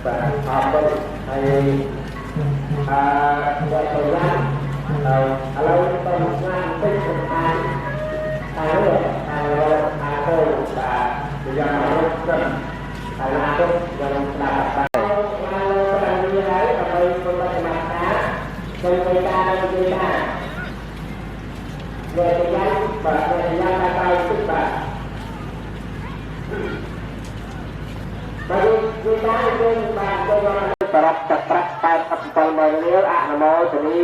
បាទអរគុណហើយអឺដល់ទៅយ៉ាងឥឡូវទៅស្នាមតិចសំខាន់តែតែអាទៅបាទយ៉ាងរត់សិនហើយណាទៅយ៉ាងស្ដាប់បាទបានលើប្រាំនេះហើយដើម្បីធ្វើបដិបត្តិការចូលទៅការនៅទីតាវេទយ៉ាងបាទវេទយ៉ាងតែតិចបាទបាទយូតាយើងបាទទៅមកប្រពតប្រាក់87ម៉ឺនរៀលអនុមោទនី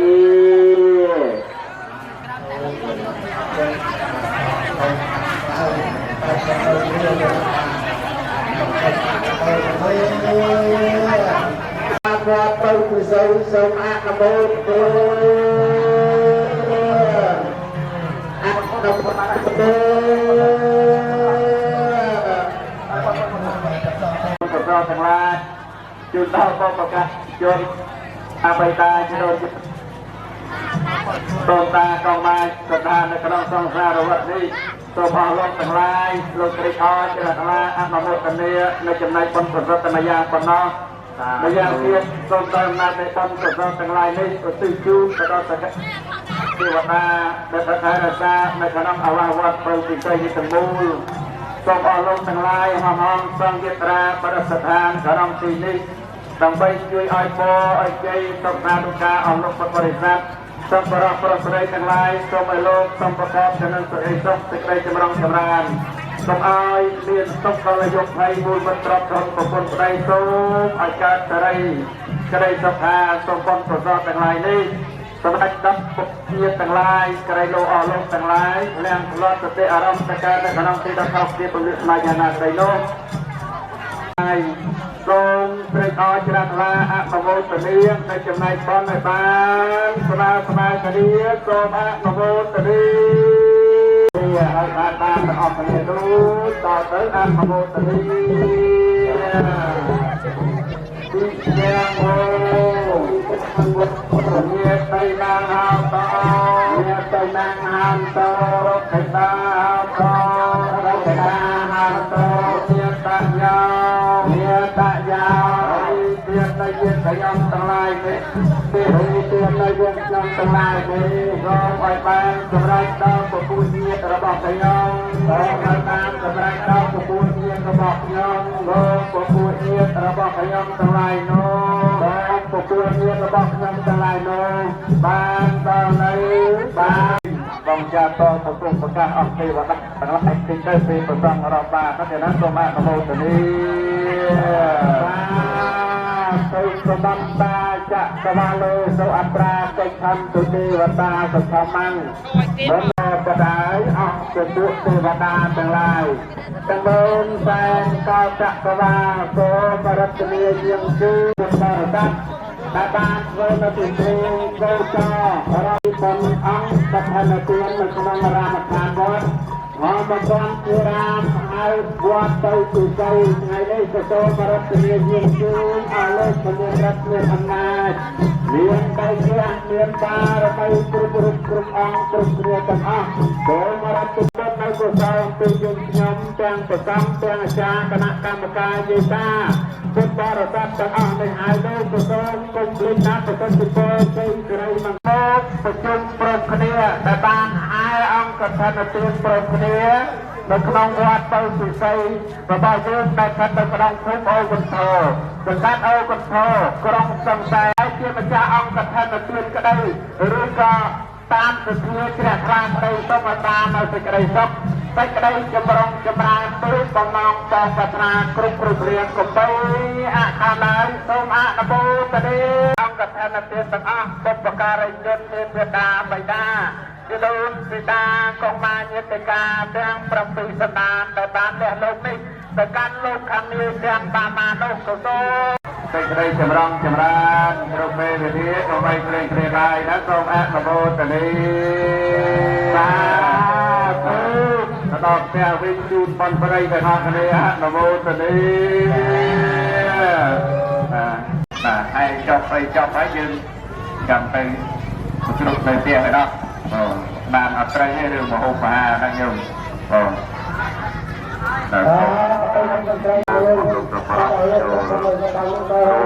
វត្តទៅពិសីសូមអនុមោទនាអនុមោទនាប្រកបទាំងឡាយជូនដល់បប្រកាសជនអបិតាជីដូនតូនតាកងម៉ាសន្តាននៅក្នុងសង្សារវដ្តនេះសូមអស់លោកទាំងឡាយលោកត្រេកអរជ្រះថ្លាអនុមោទនានៅចំណែកបុណ្យកុសលតែម្យ៉ាងប៉ុណ្ណោះម្យ៉ាងទៀតសូមដល់អំណាចនៃបុណ្យកុសលទាំងឡាយនេះឧទ្ទិសជូនទៅដល់សកទេវតាដែលថែរក្សានៅក្នុងអាវាសវត្តបើពិសីនេះទាំងមូលសូមអស់លោកទាំងឡាយហំហំសង្ឃយាត្រាបរិស្ថានក្នុងទីនេះដើម្បីជួយឲ្យពរឲ្យជ័យសុខសានុការអស់លោកពុទ្ធបរិស័ទសូមបរោះប្រុសស្រីទាំងឡាយសូមឲ្យលោកសូមប្រកបទៅនឹងសេចក្តីសុខសេចក្តីចម្រុងចម្រើនសូមឲ្យមានសុខដល់អាយុភ័យមូលមិត្តទ្រព្យធនប្រពន្ធប្តីសូមឲ្យកើតសេរីក្តីសុខាសូមបុណ្យប្រសើរទាំងឡាយនេះសម្រាប់ដល់ពុទ្ធជាទាំងឡាយក្រីលោកអស់លោកទាំងឡាយលៀងផ្លត់សតិអារម្មណ៍តកើតនៅក្នុងទីដល់ខោជាពលិស្មាយ៉ាងណាស្រីនោះហើយសូមត្រេកអរជ្រះថ្លាអនុមោទនានៅចំណែកបុណ្យឲ្យបានស្មើស្មើគ្នាសូមអនុមោទនាហើយបានបានទាំងអស់គ្នានោះតទៅអនុមោទនាទីយ៉ាងហោញាតៃនាងហោតញាតៃនាងហោតរុក្ខតាហោតរុក្ខតាហោតញាតយោញាតយោទានយាខ្ញុំទាំងឡាយនេះទេទានយើងខ្ញុំទាំងឡាយនេះសូមឲ្យបានសម្រេចដល់ពពុញាតរបស់ខ្ញុំសូមឲ្យបានសម្រេចដល់ពពុញាតរបស់ខ្ញុំសូមពពុញាតរបស់ខ្ញុំទាំងឡាយនោះសូមពពុញាតរបស់ខ្ញុំទាំងឡាយនោះបានដល់នៅបានបងចាតតប្រប្រកាសអស់ទេវតាទាំងឡាយទីទៅពីប្រសងរាប់បាទៅណាសូមអនុមោទនាទៅសម្តាចកវាលោសុអត្រាកិច្ចខំទុទេវតាសុខមੰមនោបដាយអស់ជាពួកទេវតាទាំងឡាយទាំងបូនសែនកោចក្រវាសូមរតនាយាងជឿបរិស័ទដែលបានធ្វើនៅពិធីកោចររិបុនអង្គកឋិនទាននៅក្នុងរាមដ្ឋានវត្តអមបានជារាមហើយវត្តទៅទីសីថ្ងៃនេះក៏សូមរតនាយាងជឿអស់លោកមានរដ្ឋមានអំណាចមានបៃជាមានបារមីគ្រប់រូបគ្រប់អង្គគ្រប់គ្រាទាំងអស់សូមរតនានៅកុសលពីយើងខ្ញុំទាំងប្រសំទាំងអាចារ្យគណៈកម្មការយេតាពុទ្ធបរិស័ទទាំងអស់នេះហើយនោះក៏សូមកុំភ្លេចណាប្រសិទ្ធពរជ័យសិរីមង្គលប្រជុំព្រមគ្នាដែលបានហែអង្គកឋិនទានព្រមគ្នានៅក្នុងវត្តទៅពិសីរបស់យើងដែលស្ថិតនៅក្នុងភូមិអូកន្ធោសង្កាត់អូកន្ធោក្រុងសង្សែជាម្ចាស់អង្គកឋិនទានក្តីឬក៏តាមសទ្ធាជ្រះថ្លាក្តីសូមឲ្យបាននៅសេចក្តីសុខសេចក្តីចម្រុងចម្រើនទូបំណងបងប្រាថ្នាគ្រប់គ្រប់រៀងកំបីអខានឡើយសូមអនុមោទនាអង្គកឋិនទានទាំងអស់បុព្វការីជនមានមេដាបិតាជីដូនស៊ីតាកុមារញាតិកាទាំង7សន្តានដែលបានលះលោកនេះទៅកាន់លោកខាងនេះទាំងបាមានោះក៏សូមសេចក្តីចម្រុងចម្រើនគ្រប់ពេលវេលាកុំបីភ្លេងភ្លេបាយណាសូមអនុមោទនាសាធុដល់ផ្ទះវិញជូនបនប្រីទាំងអស់គ្នាអនុមោទនាបាទបាទហើយចប់អីចប់ហើយយើងចាំទៅគ្រប់នៅផ្ទះឯណោះបងបានអត់ត្រូវទេរឿងមហូបអាហារហ្នឹងយើងបងបាទ លោកប្រប្រាប់ចូល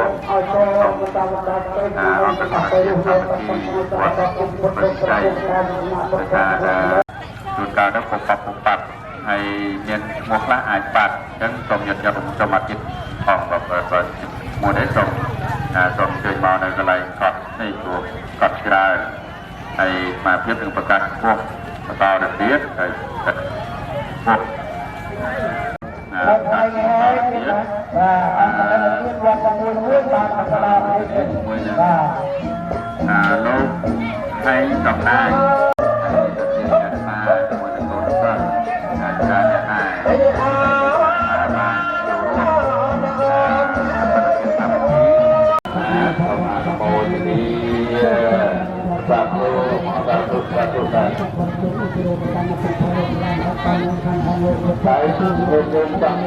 អង្គសមាជិកសាមគ្គីវត្តប្រជ័យដោយសារតែជួនកាលទៅពុបបាត់ពុបបាត់ហើយមានឈ្មោះខ្លះអាចបាត់អញ្ចឹងសូមញាតិញោមសូមអាទិត្យផងបើបើមួយនេះសូមសូមជួយមកនៅកន្លែងកត់នេះព្រោះកត់ច្រើនហើយមកភាពនឹងប្រកាសឈ្មោះបន្តទៅទៀតហើយកាត់ឈ្មោះ នៅថ្ងៃនេះហើយបាទអង្គការមានវត្តមួយមួយបានអក្សរនេះបាទ អាលោកហែងតំណាងហើយទៅទៀតអាត្មាជាមួយនឹងកូនសិស្សអាចារ្យអ្នកដែរបានចូលរួមប្រតិបត្តិសាមគ្គីសូមអនុមោទនាសាធុសាធុសាធុសាធុ តែយើងចង់